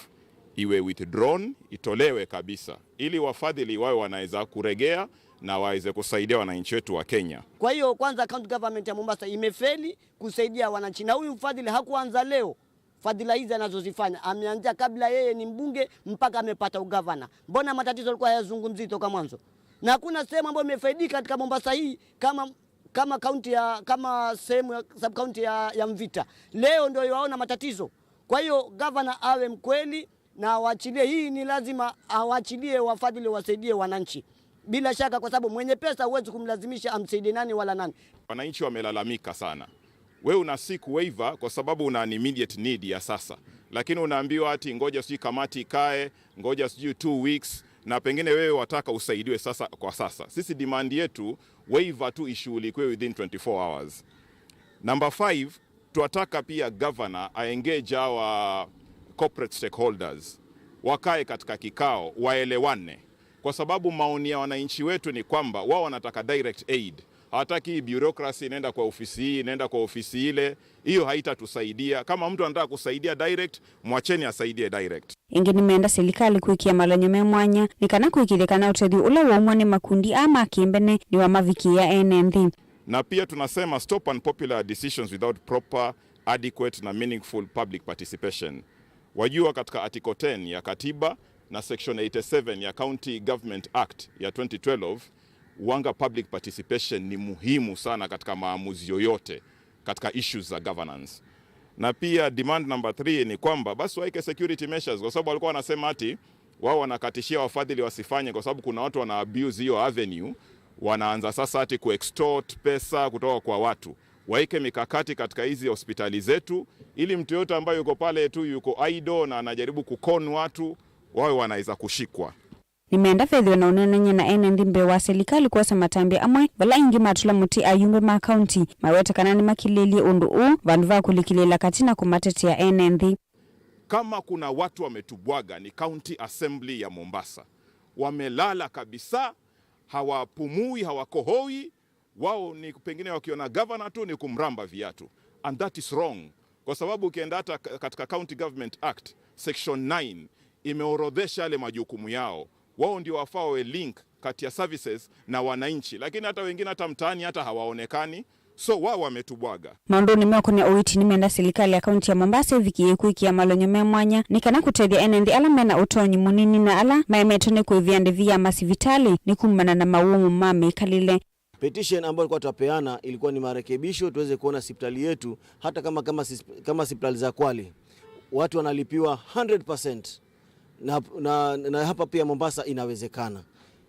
iwe withdrawn, itolewe kabisa, ili wafadhili wawe wanaweza kuregea na waweze kusaidia wananchi wetu wa Kenya. Kwa hiyo kwanza county government ya Mombasa imefeli kusaidia wananchi, na huyu mfadhili hakuanza leo. Fadhila hizi anazozifanya ameanzia kabla yeye ni mbunge mpaka amepata ugavana. Mbona matatizo yalikuwa hayazungumzii toka mwanzo? Na hakuna sehemu ambayo imefaidika katika Mombasa hii kama kama kaunti ya, kama sehemu ya sub county ya, ya Mvita. Leo ndio yaona matatizo. Kwa hiyo gavana awe mkweli na awaachilie. Hii ni lazima awaachilie wafadhili wasaidie wananchi. Bila shaka, kwa sababu mwenye pesa huwezi kumlazimisha amsaidie nani wala nani. Wananchi wamelalamika sana. We una siku waiver kwa sababu una an immediate need ya sasa, lakini unaambiwa ati ngoja sijui kamati ikae, ngoja sijui two weeks, na pengine wewe wataka usaidiwe sasa kwa sasa. Sisi demand yetu, waiver tu ishughulikiwe within twenty-four hours. Number five, twataka pia governor aengage our corporate stakeholders, wakae katika kikao, waelewane, kwa sababu maoni ya wananchi wetu ni kwamba wao wanataka direct aid. Hawataki hii bureaucracy, inaenda kwa ofisi hii, inaenda kwa ofisi ile. Hiyo haitatusaidia. Kama mtu anataka kusaidia direct, mwacheni asaidie direct. Ĩngĩ nĩmenda silikalĩ kwĩkĩa malonyo me mwanya nĩ kana kũĩkĩĩthya kana ũtethyo ũla waumw'a nĩ makundi aa ma kĩmbene nĩwamavikĩĩa ene nthĩ. Na pia tunasema stop unpopular decisions without proper, adequate na meaningful public participation. Wajua, katika Article ten ya Katiba na Section eighty-seven ya County Government Act ya twenty twelve, wanga public participation ni muhimu sana katika maamuzi yoyote katika issues za governance. Na pia demand number three ni kwamba basi waike security measures, kwa sababu walikuwa wanasema ati wao wanakatishia wafadhili wasifanye kwa sababu kuna watu wana abuse hiyo avenue, wanaanza sasa ati kuextort pesa kutoka kwa watu. Waike mikakati katika hizi hospitali zetu ili mtu yoyote ambaye yuko pale tu yuko idle na anajaribu kukon watu, wawe wanaweza kushikwa. Nĩmenda vethĩwe na ũneenany'a na ene nthĩ mbee wa silikalĩ kwosa matambya amwe vala aingĩ matũla mũtĩ ayumbe ma kaunti maweta kana nĩmakilĩlye ũndũ ũũ vandũ va kũlikĩlĩĩla katĩ na kũmatetea ene nthĩ. Kama kuna watu wametubwaga ni County Assembly ya Mombasa. Wamelala kabisa, hawapumui, hawakohoi. Wao ni pengine wakiona gavana tu ni kumramba viatu. And that is wrong. Kwa sababu ukienda hata ka-, katika County Government Act, Section nine, imeorodhesha yale majukumu yao. Wao ndio wafaa wawe link kati ya services na wananchi. Lakini hata wengine hata mtaani hata hawaonekani. So wao wametubwaga. Maũndũnĩ meũkonĩa ũiiti, nĩmenda silikalĩ ya kaunti ya Mombasa ĩvikĩe kwĩkĩa malonyo me mwanya nĩ kana kũtethya ene nthĩ ala mena ũtonyi mũnini na ala maemetwe nĩ kũĩvĩa ndĩvi ya masivitalĩ nĩ kumana na mawũmũ ma mĩkalĩle. Petition ambayo ilikuwa twapeana ilikuwa ni marekebisho tuweze kuona sipitali yetu, hata kama, kama sis-, kama sipitali za Kwale, watu wanalipiwa hundred percent. Na, na, na hapa pia Mombasa inawezekana.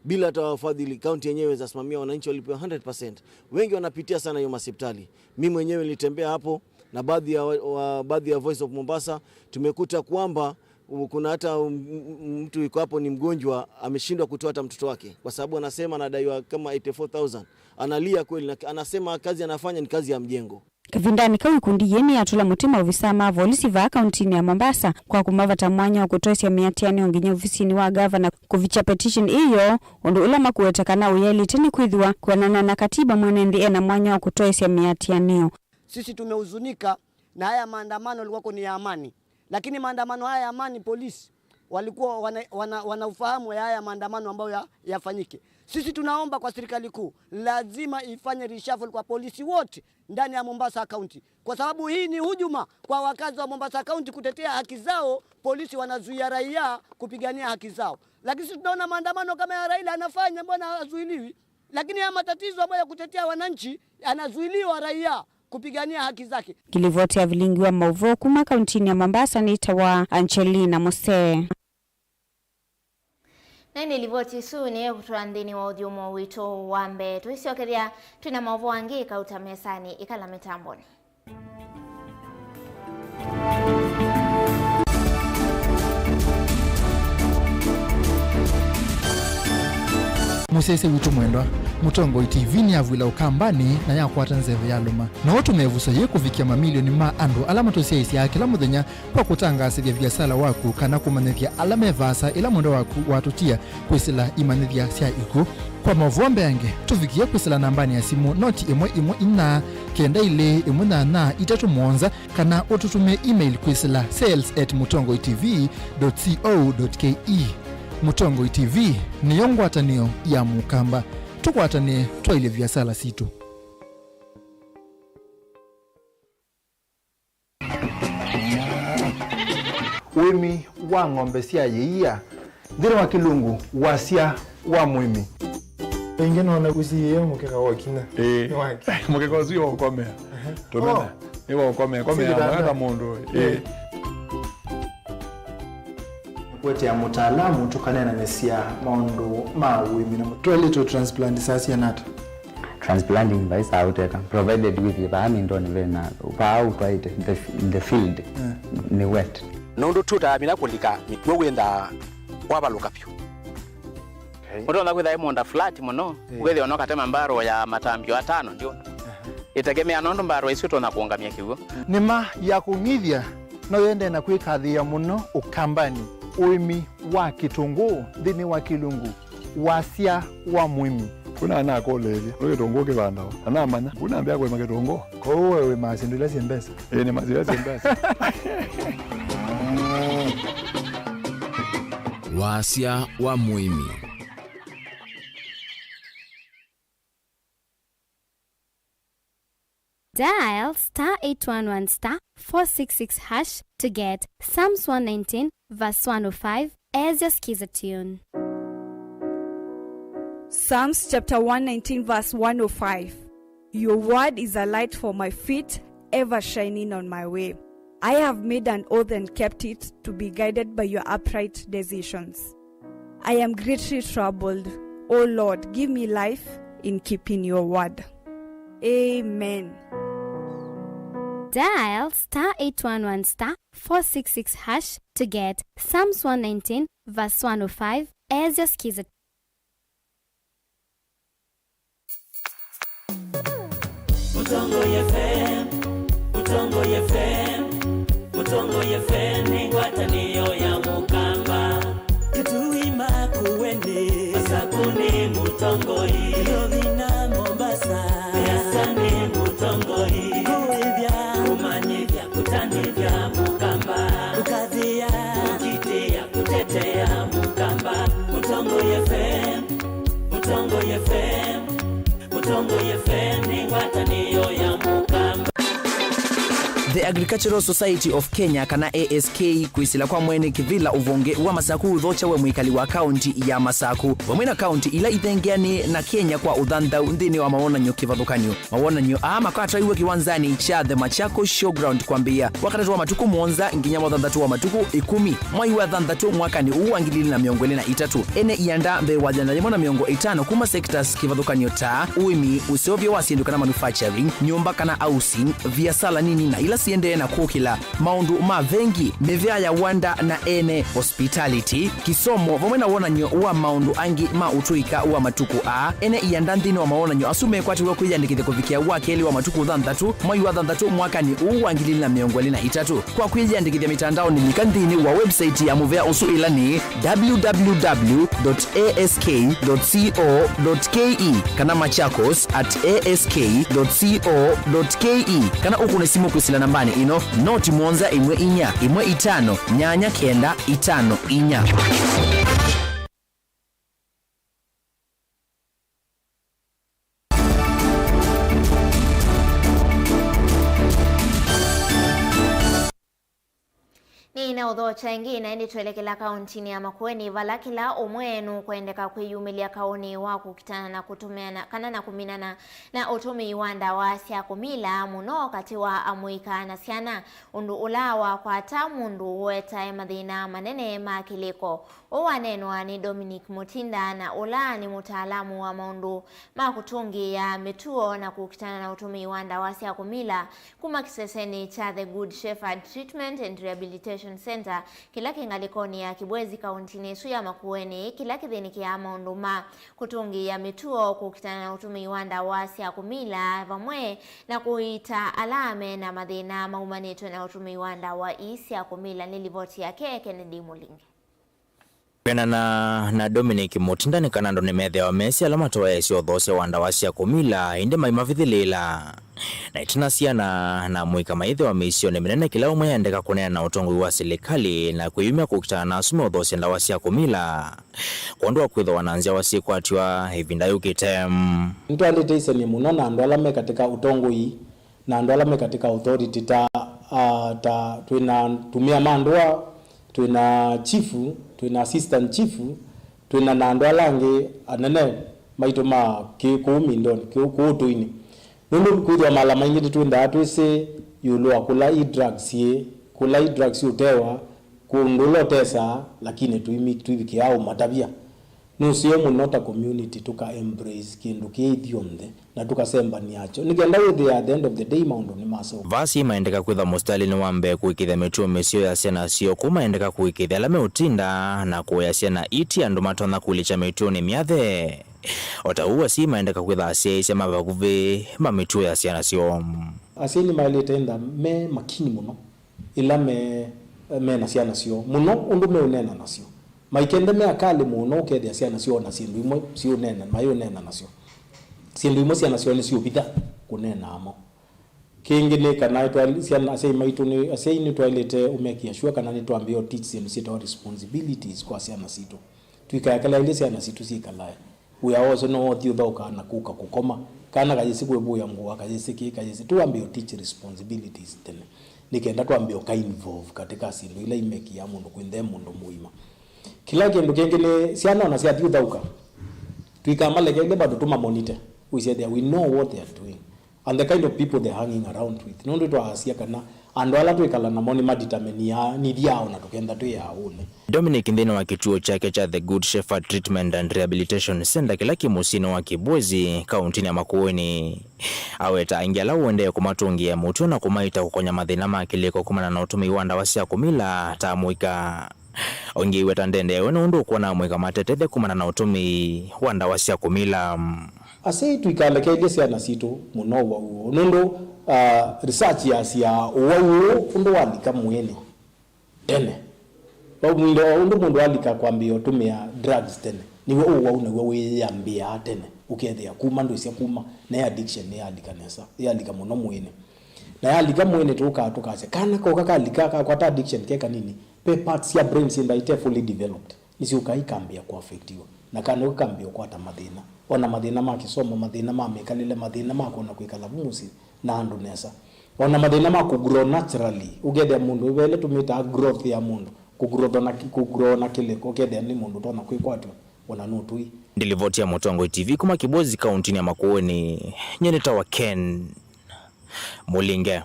Bila hata wafadhili, kaunti yenyewe zasimamia wananchi walipiwa hundred percent. Wengi wanapitia sana hiyo masipitali. Mimi mwenyewe nilitembea hapo na baadhi ya wa-, wa-, baadhi ya Voice of Mombasa, tumekuta kwamba u-, kuna hata m-, m-, mtu yuko hapo ni mgonjwa, ameshindwa kutoa hata mtoto wake kwa sababu anasema anadaiwa kama eighty-four thousand. Analia kweli na anasema kazi anafanya ni kazi ya mjengo. Kavindanĩ kau, ikundi yĩĩ nĩyatũla mũtĩ maovisaa ma volisi vaa kauntinĩ ya Mombasa kwa kũmavata mwanya wa kũtwaĩsya mĩatĩanĩo nginya ovisinĩ wa gavana kũvikya petition ĩĩ yoo, ũndũ ũla makũweta kana ũyaĩlĩte nĩ kwĩthĩwa kwĩanana na katiba mwene nthĩ ena mwanya wa kũtwaĩsya mĩatĩanĩo. Sisi tumehuzunika na haya maandamano yalikuwa ni ya amani. Lakini maandamano haya ya amani, polisi walikuwa wana, wana, wana ufahamu ya haya maandamano ambayo ya, yafanyike. Sisi tunaomba kwa serikali kuu, lazima ifanye reshuffle kwa polisi wote ndani ya Mombasa County, kwa sababu hii ni hujuma kwa wakazi wa Mombasa County kutetea haki zao. Polisi wanazuia raia kupigania haki zao, lakini sisi tunaona maandamano kama ya Raila anafanya, mbona hazuiliwi? Lakini haya matatizo ambayo ya kutetea wananchi, anazuiliwa raia kupigania haki zake. Ngilivoti ya vilingi wa maũvoo kuma kauntinĩ ya Mombasa nĩtawa Angelina Muse. Na ĩndĩ livoti ĩsu nĩyo ĩkũtwaa nthĩnĩ wa ũthyũmũo witũ wa mbee. Tũisyokethya twĩna maũvoo angĩ kauta mesanĩ, ĩkala mĩtambonĩ. Mũsyaĩĩsya witũ mwendwa, Mũtongoi T V nĩyavw'ĩla Ũkambanĩ na yakwata nzeve yalũma. No ũtũme ĩvuso yĩĩ kũvikĩa mamilioni ma andũ ala matũsyaĩĩsyaa kĩla mũthenya kwa kũtangaasĩthya viasala waku kana kũmanyĩthya ala me vaasa ĩla mwendwa waku watũtia kwĩsĩla imanyĩthya sya ikw'ũ. Kwa maũvoo mbeange, tũvikĩe kwĩsĩla nambanĩ ya simũ noti ĩmwe ĩmwe inya kenda ilĩ ĩmwe nyanya itatũ mũonza, kana ũtũtũmĩe email kwĩsĩla sales at mũtongoi T V dot co dot K E. Mũtongoi T V nĩyo ngwatanĩo ya Mũkamba. Tũkwatanĩe twaĩlye viasala sitũ. Ũĩmi wa ng'ombe sya ĩia, nthĩnĩ wa kĩlungu, wasya wa mũĩmi. Ĩngĩ nona ũsiĩĩe mũkeka wa kinya. Ĩĩ. Nĩ wake. Mũkeka ũsu nĩwaũkomea. Tũmena. Oh. Nĩwaũkomea. Komea. Sivitanda. Mwaka mũndũ. Ĩĩ. Ĩĩ. Nĩkũetea mũtaalamu tũkaneenanĩsya maũndũ ma ũĩmi na mũ-, twaĩlĩte transplant saa siana ata? Transplanting vai saa ũteka, provided wĩthĩe vaa mĩndonĩ vena, vaa ũtwaĩte, the, the field, yeah, nĩ wet. Nũndũ tũtaa mĩla kũlika, nĩw'o wĩthaa wavalũka vyũ. Okay. Ũtonya kwĩtha ĩ mũũnda flat mũno, eh, ũkethĩa ona ũkatema mbarũ ya matambyo atano ndio. Aha. Ĩtegemea nũndũ mbarũ ĩsu ũtonya kũũngamya kĩw'ũ. Nĩma ya kũng'ithya no yendee na kwĩkathĩĩa mũno Ũkambanĩ, ũĩmi wa kĩtũngũũ nthĩnĩ wa kĩlungu, wasya wa mũĩmi. Kuna anakũlĩĩlye, nĩ kĩtũngũũ kĩvandawa? Na namanya, kuna ambĩa kũĩma kĩtũngũũ. Kwoou we wĩmaa syĩndũ ila syĩ mbesa? Ĩĩ, nĩmaa syĩndũ ila syĩ mbesa. Wasya wa mũĩmi. Dial star eight one one star four six six hash to get Psalms one nineteen verse one oh five as your Skiza tune. Psalms chapter one nineteen verse one oh five. Your word is a light for my feet, ever shining on my way. I have made an oath and kept it, to be guided by your upright decisions. I am greatly troubled. O Lord, give me life in keeping your word. Amen. Dial star eight one one star four six six hash to get Psalms one nineteen verse one oh five as your Skiza. Mũtongoi F M, Mũtongoi F M, Mũtongoi F M nĩ ngwatanĩo ya Mũkamba. Kitui, Makueni, Masakũnĩ Mũtongoi, Nairobi na Mombasa, Siasani Mũtongoi, kũĩthya, kũmanyĩthya, kũtanĩthya Mũkamba, kũkathĩa, kũkitĩa, kũtetea Mũkamba. Mũtongoi F M, Mũtongoi F M, Mũtongoi F M nĩ ngwatanĩo ya Mũkamba. The Agricultural Society of Kenya, kana A S K, kwĩsĩla kwa mwene kĩvĩla ũvonge wa Masaku ũthokya we mwĩkali wa kaunti ya Masaku, vamwe na kaunti ila ithengeanĩe na Kenya kwa ũthanthau nthĩnĩ wa mawonany'o kĩvathũkany'o. Mawonany'o aa makatwaiwe kĩwanzanĩ kya The Machakos Showground kwambĩĩa Wakatatũ wa matukũ mũonza nginya wathanthatũ wa matukũ ĩkũmi mwai wa thanthatũ mwakanĩ ũũ wa ngili ilĩ na mĩongo ĩlĩ na itatũ. Ene ianda mbee wa yĩana yĩmwe na mĩongo ĩtano kuma sectors kĩvathũkany'o ta ũĩmi, ũseũvyo wa syĩndũ kana manufacturing, nyũmba kana housing, viasala nini na ila siendee na kũkĩla, maũndũ ma vengi, mĩvĩa ya wanda na ene hospitality, kĩsomo, vamwe na wonany'o wa maũndũ angĩ ma ũtũĩka wa matukũ aa. Ene ianda nthĩnĩ wa mawonany'o asu mekwatĩw'a kwĩyandĩkĩthya kũvikĩa wa kelĩ wa matukũ thanthatũ mwai wa thanthatũ mwakanĩ ũũ wa ngili ilĩ na mĩongo ĩlĩ na itatũ. Kwa kwĩyandĩkĩthya mĩtandaonĩ, lika nthĩnĩ wa website ya mũvea ũsu, ĩla nĩ w w w dot a s k dot c o dot k e kana machakos at a s k dot c o dot k e, kana ũkũne simũ kwĩsĩla nambanĩ ĩno, noti mũonza ĩmwe inya ĩmwe itano nyanya kenda itano inya. Nĩnaũthokya ĩngĩ, na ĩndĩ twelekela kaũntinĩ ya Makueni, vala kĩla ũmwe nũkwendeka kwĩyumĩlya kaũnĩ wa kũkitana na kũtũmĩana kana na kũminana na ũtũmĩi wa ndawa sya kũmila, mũno katĩ wa amũika na syana, ũndũ ũla wakwata mũndũ ũetae mathĩna manene ma kĩlĩko. Ũũ waneenwa nĩ Dominic Mutinda, na ũla nĩ mũtaalamu wa maũndũ ma kũtũngĩĩa mĩtuo na kũkitana na ũtũmĩi wa ndawa sya kũmila kuma kĩsesenĩ kya The Good Shepherd Treatment and Rehabilitation Center, kĩla kĩ ngalĩkonĩ ya Kibwezi, kauntinĩ ĩsu ya Makueni, kĩla kĩthĩnĩkĩaa maũndũ ma kũtũngĩĩa mĩtuo, kũkitana na ũtũmĩi wa ndawa sya kũmila, vamwe na kũiita ala me na mathĩna maumanĩtwe na ũtũmĩi wa ndawa ii sya kũmila. Nĩ livoti yake Kennedy Mũlinge. Kwĩanana na Dominic Mũtinda, nĩ kana andũ nĩmethĩawa mesĩ ala matoeesya ũthoosya wa ndawa sya kũmila, ĩndĩ maimavithĩlĩĩla. Na ĩtina syana na mũika mayĩthĩwa mĩisyonĩ mĩnene, kĩla ũmwe aendeka kũneena na ũtongoi wa silikalĩ na kwĩyumya kũkitana na asu meũthoosya ndawa sya kũmila, kwondũ wa kwĩthĩwa na nzyawa syĩkwatw'a ĩvinda yũkĩte. Nĩtwaendete ĩsenie mũno na andũ ala me katĩka ũtongoi na andũ ala me katĩka authority ta, ah, ta twĩ na atumĩa ma ndũa, twĩ na chief, twĩ na assistant chief, twĩ na, na andũ ala angĩ anene maitũ ma kĩ-, kũu mindonĩ, kĩu, kũu ũtũinĩ. Nũndũ kwĩthĩwa mala maingĩ nĩtwĩndaa twĩsĩ ĩũlũ wa kũla i drugs syĩ, kũla i drugs ũtewa, kũndũ ũla ũtesaa, lakini tũimi-, tũivikĩaa ũmatavya. Nũseo mũno ta community tũka embrace kĩndũ kĩĩ ithyonthe na tũkasembany'a nakyo, nĩ kenda wĩthĩa at the end of the day maũndũ nĩmaseo. Vaa syĩ maendeka kwĩthwa mũsitalĩnĩ wa mbee kũĩkĩĩthya mĩtuo mĩseo ya syana syoo, kũu maendeka kũĩkĩĩthya ala meũtinda na kũea syana ii ti andũ matonya kũlikya mĩtuonĩ myathe. O ta ũu, asyai maendeka kwĩtha asyaĩĩsya ma vakuvĩ ma mĩtuo ya syana syoo. Asyai nĩmaĩlĩte enda me makini mũno ĩla me, me na syana syoo, mũno ũndũ meũneena nasyo. Maikende me akalĩ mũno, ũkethĩa syana syoo na syĩndũ imwe siũneena, mayũneena nasyo. Syĩndũ imwe syana syoo nĩsiũvitha kũneena mo. Kĩngĩ nĩ kana twa-, syana, asyai maitũ nĩ, asyai nĩtwaĩlĩte ũmekĩa sure kana nĩtwambĩĩa teach syĩndũ syĩtawa responsibilities kwa syana sitũ. Tũikaekela ilĩ syana sitũ syĩkalae. Wĩa wa ũseo no ũthi ũthaũkaa na kũka kũkoma. Kana kayĩsĩ kwĩvũĩa ngũa, kayĩsĩ kĩĩ, kayĩsĩ. Tũambĩĩa teach responsibilities tene. Nĩ kenda twambĩĩa ũka involve katika syĩndũ ila imekĩaa mũndũ kwĩnthe mũndũ mũima. Kĩla kĩndũ kĩngĩ nĩ syana ona syathi ũthaũka, tũikamalekele bado tũmamonite. Wĩsethĩa we know what they are doing. And the kind of people they're hanging around with. Nũndũ twaasya kana andũ ala twĩkala namo nĩmadeterminiaa nithyao na tũkenda twĩ aũnĩ. Dominic nthĩnĩ wa kĩtuo kyake kya The Good Shepherd Treatment and Rehabilitation Center kĩla kĩ mũsyĩnĩ wa Kibwezi, kauntinĩ ya Makueni, aweta aingĩ ala ũendee kũmatũngĩa mũtwe na kũmaita kũkonya mathĩna ma kĩlĩko kumana na ũtũmĩi wa ndawa sya kũmila ta mũika. Ũngĩ iweta ndendeewe nũndũ ũkwona amũika matetethya kumana na ũtũmĩi wa ndawa sya kũmila. Asyai tũikalekelye syana sitũ mũno ũwau ũũ, nũndũ, ah, research yasya ũwau ũũ ũndũ walika mwĩĩnĩ tene. Vau mwindo, ũndũ mũndũ alika kwambĩĩa ũtũmĩa drugs tene, nĩw'o ũwau naw'o wĩyambĩaa tene, ũkethĩa kuma ndwĩsya kuma, nayo addiction nĩyalika nesa, yalika mũno mwĩĩnĩ. Na yalika mwĩĩnĩ tũkaa tũkasya, kana koka kalika kakwata addiction ke kanini, ve parts sya brain syĩmba ite fully developed, nĩsyũkaa ikambĩĩa kũaffectiwa, na kana kakambĩĩa kũkwata mathĩna, ona mathĩna ma kĩsomo, mathĩna ma mĩkalĩle, mathĩna ma kwona kwĩkala vu mũsyĩ na andũ nesa, ona mathĩna ma kũgrow naturally, ũkethĩa mũndũ ve ĩla tũmĩtaa growth ya mũndũ, kũgrow na, kũgrow na kĩlĩko, ũkethĩa nĩ mũndũ ũtonya kwĩkwatw'a ona nũtũi. Ndilivoti ya Mũtongoi T V kuma Kibwezi, kauntinĩ ya Makueni, nyie nĩtawa Ken Mũlinge.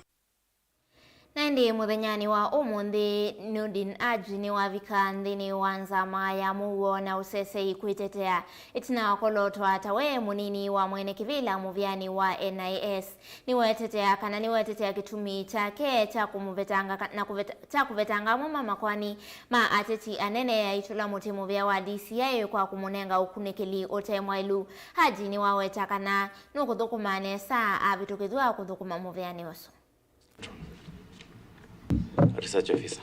Na ĩndĩ mũthenyanĩ wa ũmũnthĩ, Noordin Haji nĩwavika nthĩnĩ wa nzama ya mũuo na ũsesei kwĩtetea. Ĩtina wa kolotwa ta we mũnini wa mwene kĩvĩla mũvĩanĩ wa N I S, nĩwetetea kana nĩwetetea kĩtumi kyake kya kũmũvetanga ka-, na kũveta-, kya kũvetanga amwe ma makoani ma ateti anene aitũla mũtĩ mũvĩa wa D C I kwa kũmũnenga ũkunĩkĩli ũte mwaĩlu. Haji nĩwaweta kana nũkũthũkũma nesa avĩtũkĩthw'a kũthũkũma mũvĩanĩ ũsu. Research officer.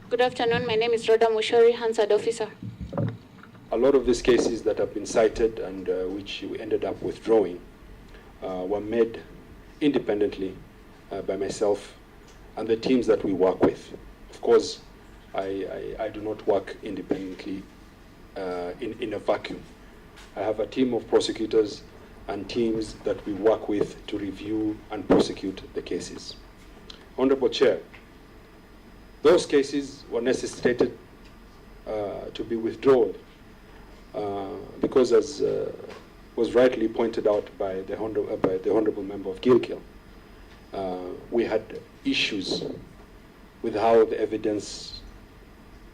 Good afternoon. My name is Rhoda Mushori, Hansard officer. A lot of these cases that have been cited and, uh, which we ended up withdrawing, uh, were made independently, uh, by myself and the teams that we work with. Of course, I, I, I do not work independently, uh, in, in a vacuum. I have a team of prosecutors and teams that we work with to review and prosecute the cases. Honorable Chair, those cases were necessitated, uh, to be withdrawn, uh, because, as, uh, was rightly pointed out by the Honor-, uh, by the Honorable Member of Gilgil, uh, we had issues with how the evidence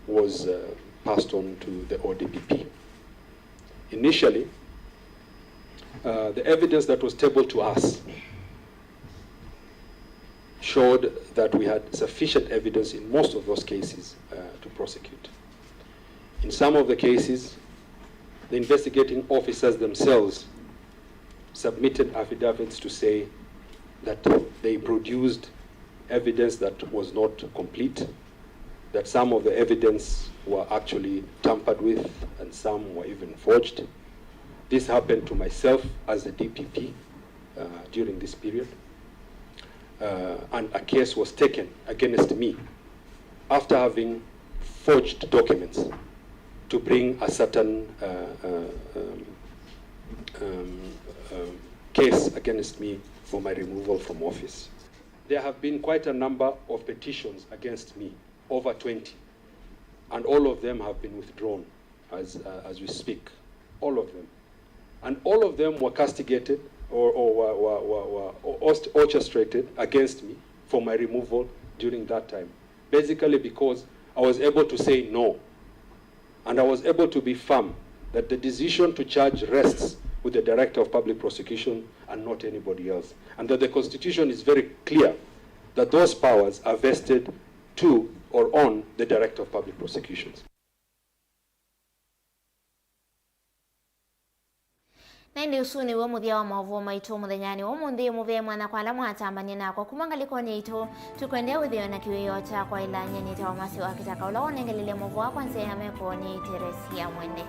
was, uh, passed on to the O D P P. Initially, uh, the evidence that was tabled to us showed that we had sufficient evidence in most of those cases, uh, to prosecute. In some of the cases, the investigating officers themselves submitted affidavits to say that they produced evidence that was not complete, that some of the evidence were actually tampered with and some were even forged. This happened to myself as the D P P, uh, during this period, uh, and a case was taken against me after having forged documents to bring a certain, uh, uh, um, um, um, case against me for my removal from office. There have been quite a number of petitions against me, over twenty, and all of them have been withdrawn as, uh, as we speak. All of them. And all of them were castigated or, or were, were, were, were orchest-, orchestrated against me for my removal during that time. Basically because I was able to say no. And I was able to be firm that the decision to charge rests with the Director of Public Prosecution and not anybody else. And that the Constitution is very clear that those powers are vested to or on the Director of Public Prosecutions. Na ĩndĩ ũsu nĩw'o mũthya wa maũvoo maitũ mũthenyanĩ wa ũmũnthĩ. Mũvea mwanya kwa ala mwatambanie nakwa kuma ngalĩkonĩ yaitũ. Tũkwendea wĩthĩwe na kĩwĩoo kya kwaĩlany'a. Nĩtawa Mercy wa Kĩtaka, ũla wonengelile maũvoo aa kwa nzĩa ya meko nĩ Teresia Mwende.